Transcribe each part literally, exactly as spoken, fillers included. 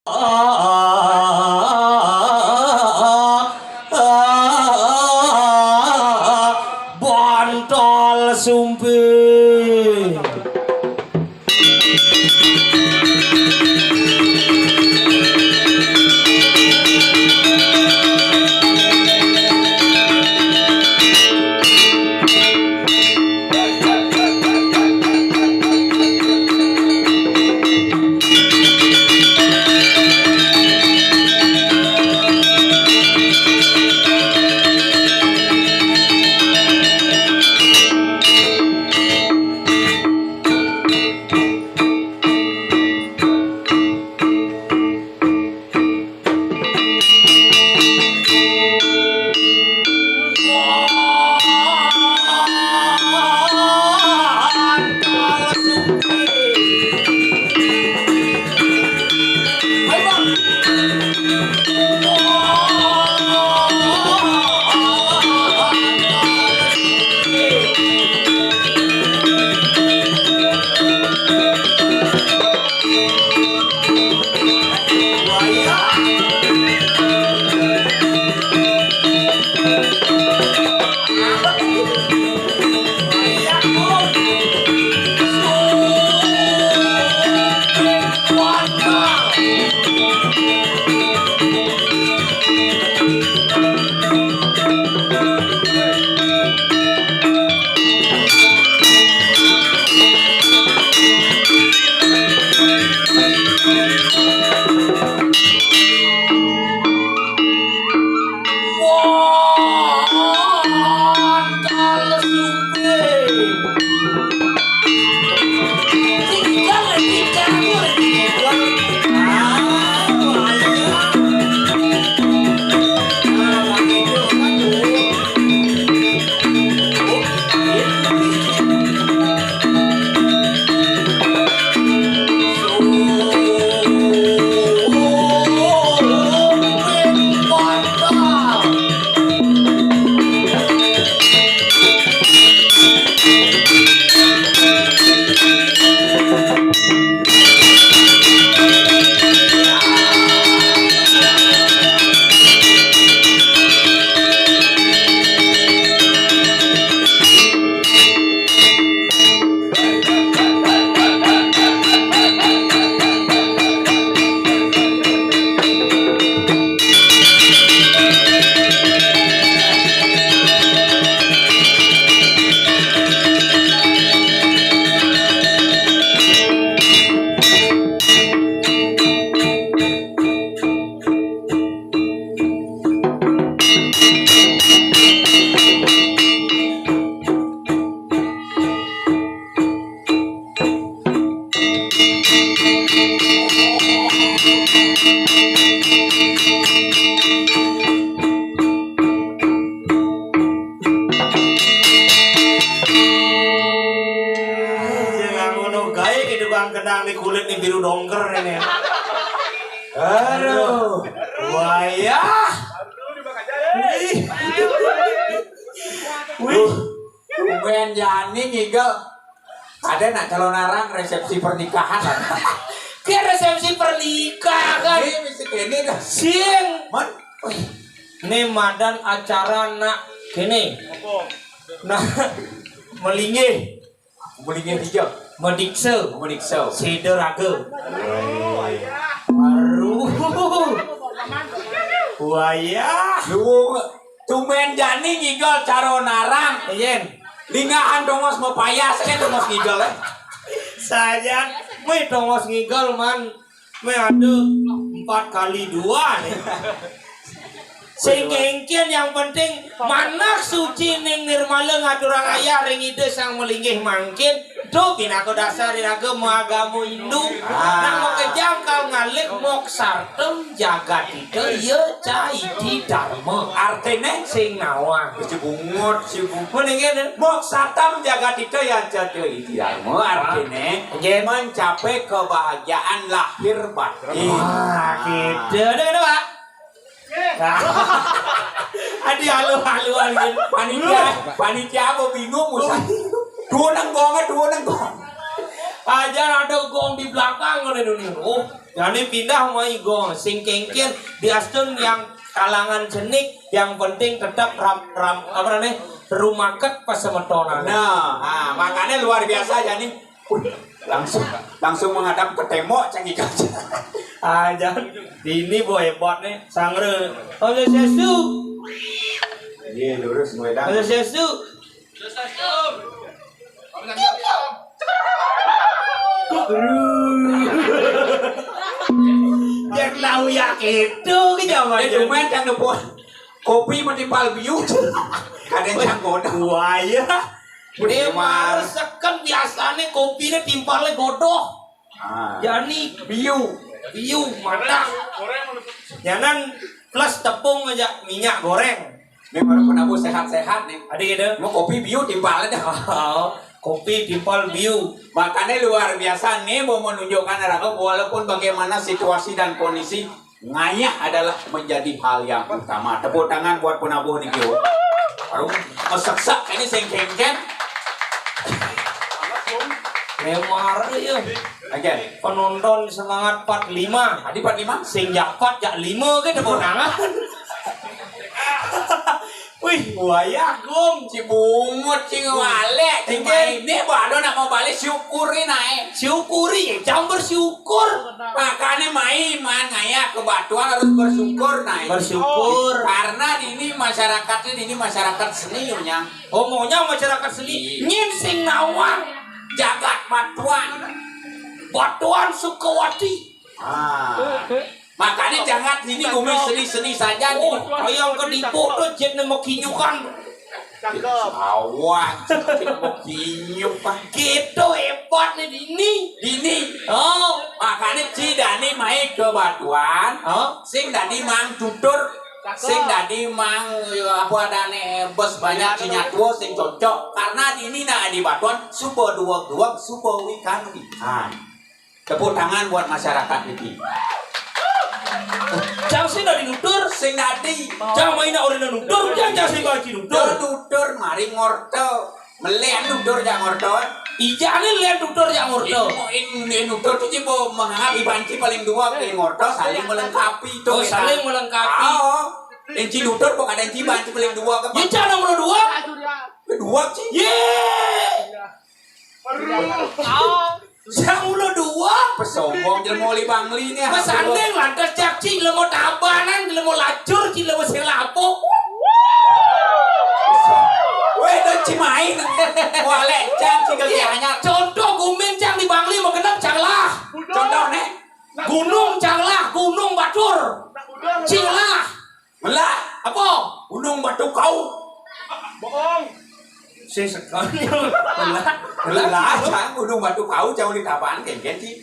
Bantal sumping. Jangan ngono gaé gitu, Bang, kenang di kulit nih biru dongker ini. Aduh. Wayah. Wih. Wih. Tumben jani ngigel. Ada nak calon arang resepsi pernikahan. Ke resepsi pernikahan. Ini mesti kene dah. Sing. Man. Ini madan acara nak kene. Nah, melinggih. Melinggih hijau. Mediksa. Mediksa. Sida raga. Baru. Wayah. Lu tumben jani ngigel calon arang. Yen. Lingahan tongos mapayas kan tongos ngigel, eh. Sajan, mé tongos ngigel man, mé ada empat kali dua nih. Sing kéngkén yang penting manah suci ning nirmala ngaturang ayah ring Ida Sang Melinggih mangkin. Duh, pinaka dasar iraga maagama Hindu. Ah. Nang makejang kal ngalih moksartham jagatita ya ca iti dharma. Artine sing nawang. Si bungut, si bungut. Mendingan moksartham jagatita ya ca iti dharma. Artine nggih, mencapai kebahagiaan lahir batin. Wah, gitu. Ada, ada, Pak? Adi halu-haluan gitu. Panitia, panitia apa bingung, Ustaz? Dua nang gong, dua nang gong. Aja ada gong di belakang ngene dulu. Oh, jani pindah mai gong sing kengken diastun yang kalangan cenik, yang penting tetap ram, ram apa namanya? Rumaket pas semetonan. Nah, ah, makanya luar biasa jani. Wih, langsung langsung menghadap ke tembok cengik aja. Aja ini boy hebat nih, sangre. Om Swastiastu. Iya, lurus, Om Swastiastu. Kok ru? Yang tahu ya itu ke zaman. Eh, cuman yang nepo kopi menimpal biu. Kadang yang goda. Buaya. Dia males kan biasanya kopinya timpalnya godoh. Ah. Jani biu, biu matah. Jangan plus tepung aja minyak goreng. Ini baru pernah bu sehat-sehat nih. Ada gitu. Mau kopi biu timpal aja. Oh, kopi timpal biu. Makanya luar biasa nih mau menunjukkan raga walaupun bagaimana situasi dan kondisi ngayah adalah menjadi hal yang utama. Tepuk tangan buat penabuh nih Kio. Aduh, meseksak ini sing kengken. Lemar ya. Oke. Penonton semangat empat lima. Tadi empat lima? Sing japat jak lima ke tepuk tangan. Wih, buaya gong. Cibungut, cing walek, cing main. Ini baru nak mau balik syukuri naik. Syukuri ya, jangan bersyukur. Makanya main man ngaya ke Batuan harus bersyukur naik. Bersyukur. Karena ini masyarakat ini, ini masyarakat seni, Unyang. Oh, maunya masyarakat seni. Iya. Nyin sing nawang jagat Batuan. Batuan Sukawati. Ah. Makanya jangan ini bumi seni-seni saja nih. Oh, yang ke Dipo tuh jet nemu kinyukan. Awak, jet nemu kinyukan. Gitu hebat nih dini. Dini. Oh, makanya ci dani main ke Batuan. Oh, sing dani mang tutur. Sing dani mang apa adane bos banyak cinya tua sing cocok karena dini nah di Batuan suba dua dua suba wikan wikan. Tepuk tangan buat masyarakat ini. Jang sing dadi nutur, sing dadi. Jang maina orang nutur, jang jang sing bagi nutur. Nutur mari ngorto. Melian nutur jang ngorto. Ijane lian nutur jang ngorto. Ini nutur tuh cibo menganggap ibanci paling dua paling ngorto saling melengkapi tuh. Oh, saling melengkapi. Oh. Inci nutur kok ada inci banci paling dua kan. Ijane nomor dua. Kedua sih. Ye. Sang ulo dua. Pesombong jelema oli Bangli ini. Pesanding lantas caci lemo tabanan lemo lacur ci lemo sing lapo. Weh, dan cimain. Walek cang ci geli anyar. Contoh gumin cang di Bangli mau genep cang lah. Contoh nih. Gunung cang lah, gunung batur. Cing lah. Melah. Apa? Gunung Batu Kau. Bohong. Sing sekali. Melah. Melah, cang Gunung Batu Kau jauh di Tabanan kengken sih.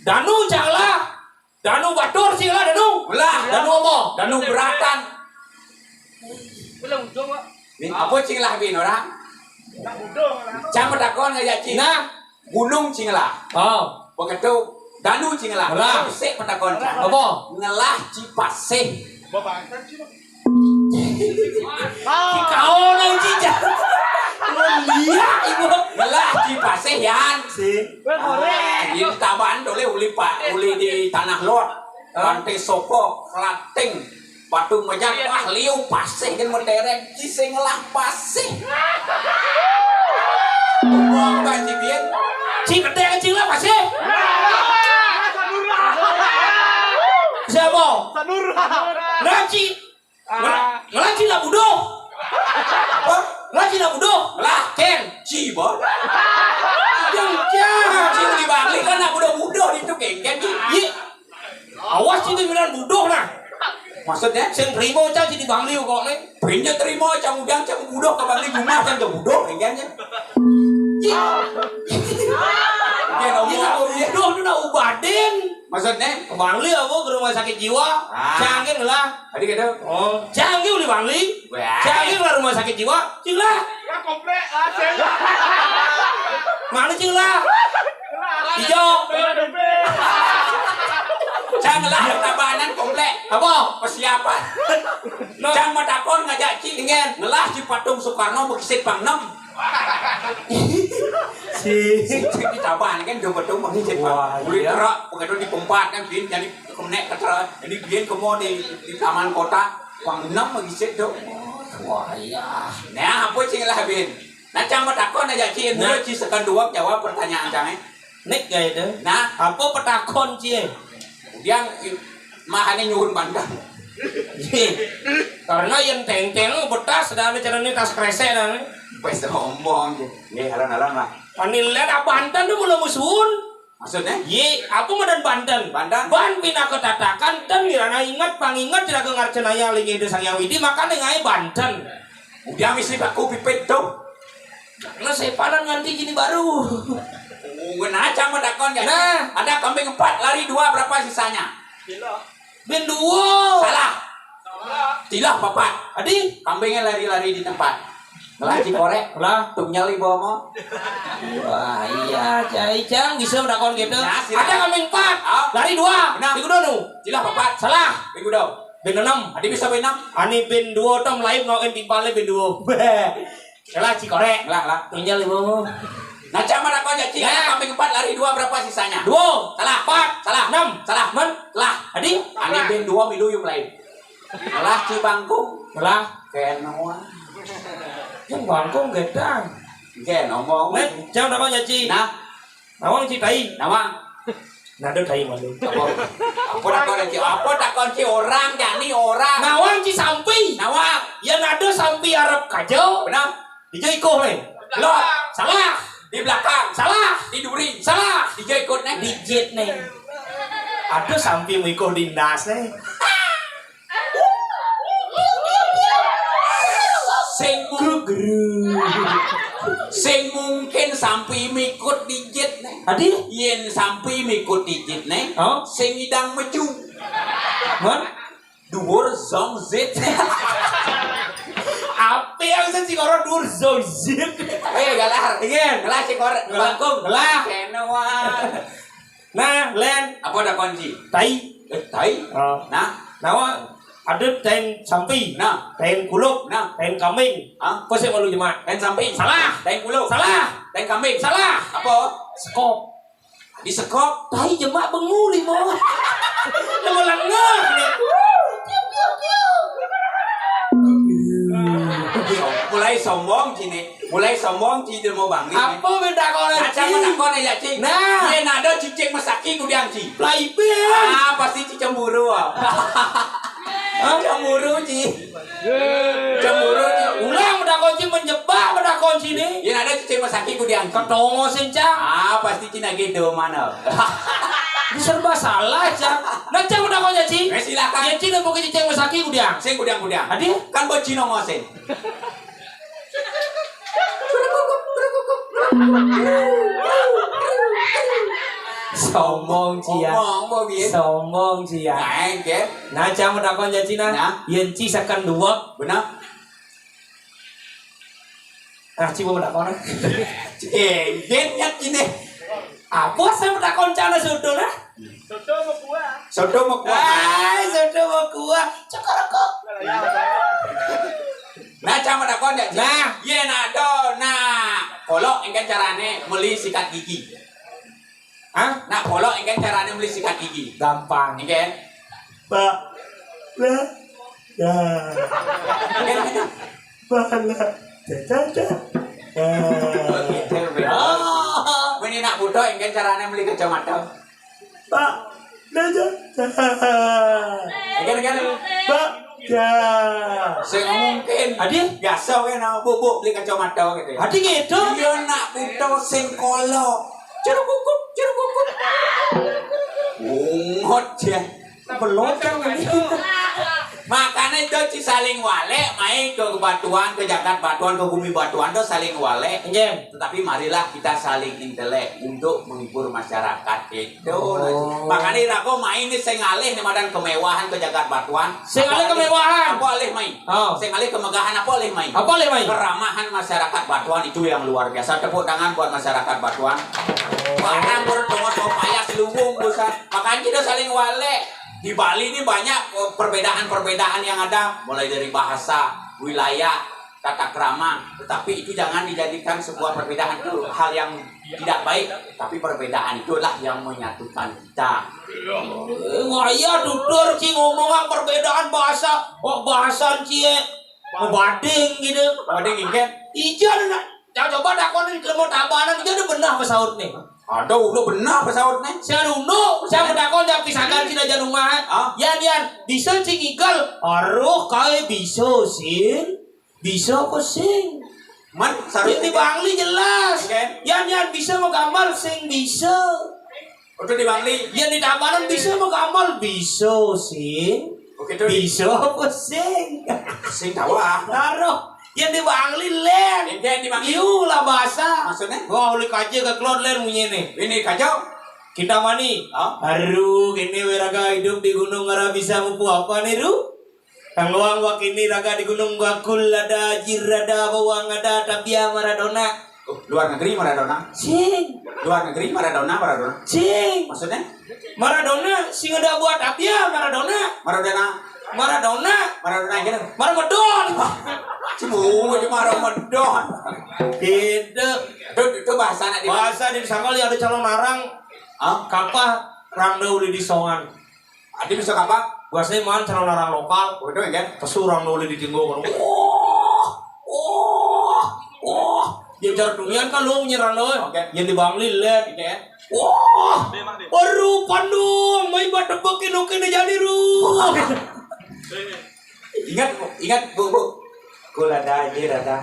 Danu cang lah. Danu Batur sih lah Danu. Melah. Danu apa? Danu Beratan. Belum ujung kok. Ini apa cing lah bin orang? Cang bertakon aja cing. Nah. Gunung Cinglah. Oh. Begitu Danu Cinglah. Lah. Sik pentakon. Apa? Ngelah Cipasih. Bapak kan sih. Ci kau nang cija. Lihat ibu. Ngelah Cipasih Yan. Sih. Ah, ini taban dole uli pak uli di tanah lot. Pantai Soko, Klating. Batu mejan wah liu pasih kan menderek ci sing ngelah pasih. Wong banci biyen. Ci gedhe kecil lah pasih. Siapa? Sanura. Nah ci. Ngela- Ngelah ci lah buduh. Apa? Ngelah ci lah buduh. Lah, Ken. Ci, Bos. Jeng, jeng. Ci di Bangli kan nak buduh-buduh itu kengken ci. Iya. Awas itu bilang buduh nah. Maksudnya? Sing terima cang sing di Bangli kok nih. Pinnya terima cang udah cang buduh ke Bangli rumah cang ke buduh kayaknya. Dia ngomong buduh itu nak ubadin. Maksudnya? Ke Bangli apa ke rumah sakit jiwa? Ah. Cangin lah. Tadi kata. Oh, cangin di Bangli. Wah. Cangin lah rumah sakit jiwa. Cing lah. Ya komplek lah. Mana cing lah? Ijo. Cang lah tabanan komplek. Apa? Persiapan. No. Cang matakon ngajak ci. Ingen. Ngelah ci patung Soekarno bekisit pang enam. Sing, sing di taban kan, domba-domba ngicit. Wah, iya. Ulih kerak, begitu di tempat kan, bin jadi kemenek keterak. Jadi bin kemo di, di taman kota, wang enam lagi sit tu. Wah, iya. Nah, apa cing lah bin? Nah, cang mau takon aja cing, nah. Mula cing sekan dua jawab pertanyaan cang, eh. Nik gaya tu. Nah. Apa petakon cing? Kemudian, mahane nyuhun banten. Karena yang tengteng betas dan cara ni tas kresek dan. Pes omong je. Nggih, alon-alon lah. Panilan apa banten tu mula musuhun? Maksudnya? Ye, apa madan banten? Banten? Ban pinaka tatakan ten mirana ingat pangingat jeraga ngarcenaya linggih Ida Sang Hyang Widi, makane ngae banten. Udah misi baku pipit tu. Nah, sepanan nganti gini baru. Oh, nah, cang mau takon ya. Nah. Ada kambing empat, lari dua, berapa sisanya? Bin dua. Salah. Tilah papat. Adi? Kambingnya lari-lari di tempat. Ngelah cikorek. Lah. Tung nyali bawa mau. Wah, iya, cai cang bisa menakon gitu. Nah, silakan. Ada kambing empat. Ah. Lari dua. Benar. Di kuda nu. Tilah papat. Salah. Di kuda. Bin enam. Adi bisa bin enam. Ani bin dua tom lain ngawin timpalnya bin dua. Salah cikorek. Lah, lah. Tung nyali bawa mau. Nah, cang mau takon ya, cing. Ya. Ada kambing empat, lari dua, berapa sisanya? Dua. Salah. Empat. Salah. Enam. Salah. Men. Salah. Adi? Ani bin dua milu yung lain. Lah, Cibangkung. Lah. Kenoa. Yang bangkung gedang. Gen omong. Nek, jam berapa ya, Ci? Nah. Nawang, Ci, tai. Nawang. Nado tai malu. Apa? Apa takon, Ci? Apa takon, Ci? Orang, jani orang. Nawang, Ci, sampi. Nawang. Ya, nado sampi Arab kajo. Benar. Dijo ikuh, eh. Lo. Salah. Di belakang. Salah. Di duri. Salah. Dijo ikut, nih. Dijit, nih. Aduh, sampi mikuh di ndas, nih. Sing mung-, sing mungkin sampi mikut dijit, nih. Adi? Yen sampi mikut dijit, nih. Oh? Sing idang meju. Mon? Duur zong zit. Apa yang bisa sing ora duur zong zit? Eh, galah. Iya. Galah sing ora. Galah. Bangkung. Galah. Kenoan. Nah, Len. Apa ada kunci? Tai. Eh, tai? Oh. Nah. Nawa ada tain sampi. Nah. Tain kuluk. Nah. Tain kambing. Hah? Kau sih malu jemak. Tain sampi. Salah. Tain kuluk. Salah. Tain kambing. Salah. Apa? Sekop. Di sekop. Tai jemak benguli mau. Nama lengah ni. Mulai sombong sini. Mulai sombong, Ci, dia mau bangkit. Apa benda kau nak, Ci? Macam mana kau nak, Ci? Nah. Dia nak ada cicing masaki kudiang, Ci. Play band. Ah, pasti Ci cemburu, ah. Hah? Cemburu, Ci. Cemburu, Ci. Ulang benda kau, Ci, menjebak benda kau, Ci, ni. Dia nak ada cicing masaki kudiang, Ci. Ketongo, Ci, Cang. Ah, pasti Ci nak gitu, mana? Ini serba salah, Cang. Nah, Cang, benda kau, Ci. Eh, silakan. Ya, Ci, nak buka cicing masaki kudiang. Sing kudiang, kudiang. Adi? Kan buat Ci nongosin. Sombong, Ci, ya. Sombong, Bobi. Sombong, Ci, ya. Nah, engke. Nah, Cang, mau takon, ya, Ci, nah. Nah. Yen Ci sakan dua. Benar. Ah, Ci, mau takon, nah. Yen, yen, yen, ini. Apa saya mau takon, Cang, nah, sudah, nah? Soto mau kuah. Soto mau kuah. Ay, soto mau kuah. Cokor kok. Nah, Cang, mau takon ya, Ci? Nah. Yen ada, nah, kolok engke carane meli sikat gigi. Hah? Nah, kolok engke carane meli sikat gigi. Gampang. Engke. Pak. Lah. Ya. Engke, engke. Bala. Caca. Ya. Begitu, bro. Oh. Meni nak buta engke carane meli kacamata. Pak, dah, dah. Again, again. Pak, dah. Sing mungkin. Adi? Biasa kan, bu, bu, beli kacamata gitu ya. Adi gitu? Dia nak buta sing kolok. Cerukukup, cerukukup. Bungot ya. Belum kan ini. Makanya itu, Ci, saling walek, main ke batuan, ke jagat batuan, ke bumi batuan, itu saling walek. Nggih. Tetapi marilah kita saling intelek untuk menghibur masyarakat. Itu. Oh. Makanya iraga main ni sing alih ni madan kemewahan ke jagat batuan. Sing alih kemewahan. Apa alih main? Oh. Sing alih kemegahan apa alih main? Apa alih main? Keramahan masyarakat batuan itu yang luar biasa. Tepuk tangan buat masyarakat batuan. Oh. Barang bertongos payah seluwung busan. Makanya kita saling walek. Di Bali ini banyak, eh, perbedaan-perbedaan yang ada, mulai dari bahasa, wilayah, tata krama, tetapi itu jangan dijadikan sebuah perbedaan, itu hal yang tidak baik, tapi perbedaan itulah yang menyatukan kita. Eh, wah, iya, tutur, Ci, ngomong, ah, perbedaan bahasa. Wah, bahasan, Ci, eh, ngebading gitu. Bading, inggih. Ijan, nah, ya, coba takonin, kalau mau Tabanan, dia udah benar pesaut nih. Ada udah benar pesaut nih. Saya dulu, saya mau takon, tapi sakan sih aja rumah. Ah? Yan, Yan, bisa, Ci, ngigal? Aruh, kae bisa, Sing. Bisa apa, Sing? Man, sarung. Yang di Bangli jelas. Oke. Yan, Yan, bisa mau gambar, Sing, bisa. Udah di Bangli. Yang di Tabanan bisa mau gambar, bisa, Sing. Oke, tuh. Bisa apa, Sing? Sing tawa. Taruh. Yang di Bangli, Len. Yang di Bangli. Iu lah bahasa. Maksudnya? Wah, oleh kaje ke keluar, Len, munyi nih. Ini kacau. Kita mani. Hah? Aduh, ini weraga hidup di gunung, ngara bisa mupu apa nih, Ru? Tangguang wak ini raga di gunung, bakul ada, jir ada, bawang ada, tabia Maradona. Oh, luar negeri Maradona. Sing. Luar negeri Maradona, Maradona. Sing. Maksudnya? Maradona, sing ada buat tabia Maradona. Maradona. Maradona. Maradona gitu. Maradona. Cuma cuma Ramadan. Gitu. Itu, itu bahasa anak di bahasa di sana ada calon arang. Hah? Kapah rang dahulu di songan. Adi bisa apa? Biasanya main calon arang lokal. Betul kan? Pesurang dulu di tinggal. Wah, wah, wah. Yang cara dunia kan lo nyerang lo. Oke. Yang di Bangli, Len. Gitu ya. Wah, baru pandung, main bat tebak, oke, jadi, Ru. Ingat, ingat, Bu, Bu. Kul ada aja, ada.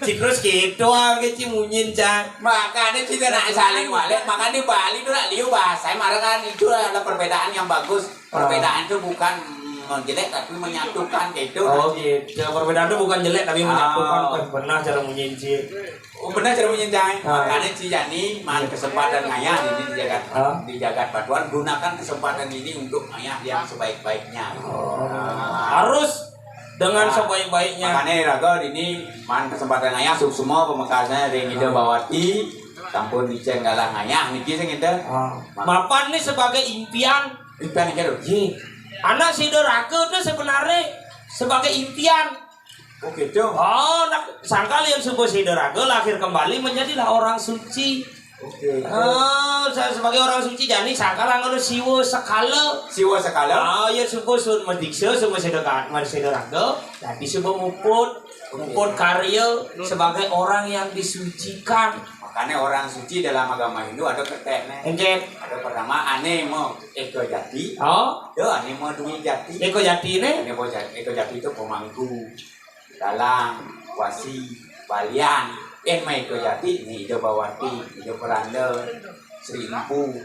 Ci, terus gitu aja, Ci, munyin, Cang. Makanya kita nak saling balik, makanya Bali itu nak liu bahasa, marah kan itu adalah perbedaan yang bagus. Perbedaan itu bukan menjelek, tapi menyatukan gitu. Oh, gitu. Perbedaan itu bukan jelek, tapi menyatukan. Ah. Eh, benar cara munyin, Ci. Oh, benar cara munyin, Cang. Ah. Makanya Ci Yani, man kesempatan ngayah ini di jagat, ah, di jagat Batuan, gunakan kesempatan ini untuk ngayah yang sebaik-baiknya. Oh. Ah. Harus dengan, ah, sebaik-baiknya. Makanya raga ini man kesempatan ngayah, suksma pamekasnya ring Ida, ah, Bawati, sampun icén galah ngayah niki sing Ida. Ah. Mak- Mapan nih sebagai impian. Impian iki lho. Iya. Anak sida raga itu sebenarnya sebagai impian. Oh, gitu. Oh, nak sangkal yang subuh sida raga lahir kembali menjadilah orang suci. Oke. Oh, sa-, sebagai orang suci, jani sangkal anggone Siwa Sekala. Siwa Sekala. Ah, ya, subuh sun madiksa, subuh sida ka-, mar sida raga, dadi subuh muput, oke, muput karya sebagai orang yang disucikan. Makanya orang suci dalam agama Hindu ada ketek, nih. Enggak. Ada pertama, ane mo eka jati. Oh. Ada ane mo dwi jati. Eka jati, nih? Ane mo jati, eka jati itu pemangku. Dalang, wasi, balian. Yen mah Eka Jati, nih, Ida Bawati, Ida Peranda, Sri Empu.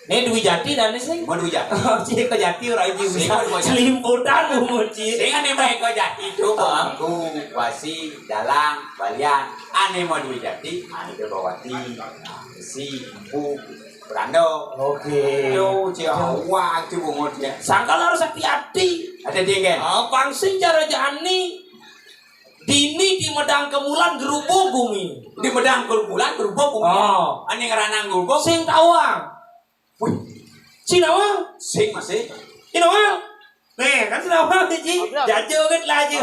Nih, dwi jati dan nih, sing. Mau dwi jati? Oh, Ci, Eka Jati orang Ci, sing, bisa mau dwi jati. Selimputan umur, Ci. Sing, ane mah Eka Jati itu, ah, pemangku, wasi, dalang, balian. Ane mau dwi jati, ah, Ida Bawati, si Empu, Peranda. Oke. Yo, Ci, awak, Ci, bungut, ya. Sangkal harus hati-hati. Hati-hati, kan? Ah, pang sing cara jani. Dini di medang kemulan gerubuk bumi. Di medang kemulan gerubuk bumi. Oh. Ane ngeranang gerubuk. Sing tawang. Wih. Sing tawang. Sing masih. Sing tawang. Nih, kan sing tawang nih, Ci. Jajo kan lah, Ci.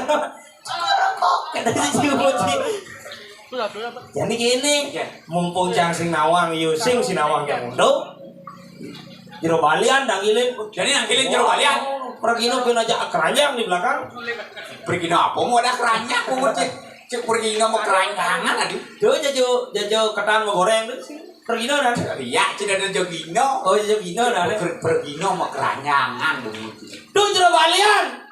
Kata si Ci Muci. Jadi gini, oke, mumpung cang sing nawang, yo sing sinawang cang undo. Jero balian, dangilin. Jadi nangkilin jero balian. Oh, pergino pin aja keranjang di belakang. Pergino apa mau ada keranjang, bungut, cek. Cek pergino mau keranjangan tadi. Tuh, jajo, jajo ketan mau goreng tuh, sing. Pergino, dan? Iya, cek ada jogino. Oh, jogino, dan? Per-, pergino mau keranjangan, bungut. Tuh, jero balian.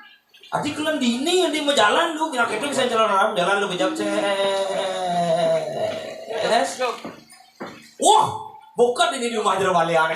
Adi kelen dini, adi mau jalan lu, kira-kira bisa jalan orang, jalan lu kejap, ces. Wah, bukan ini di rumah jero balian,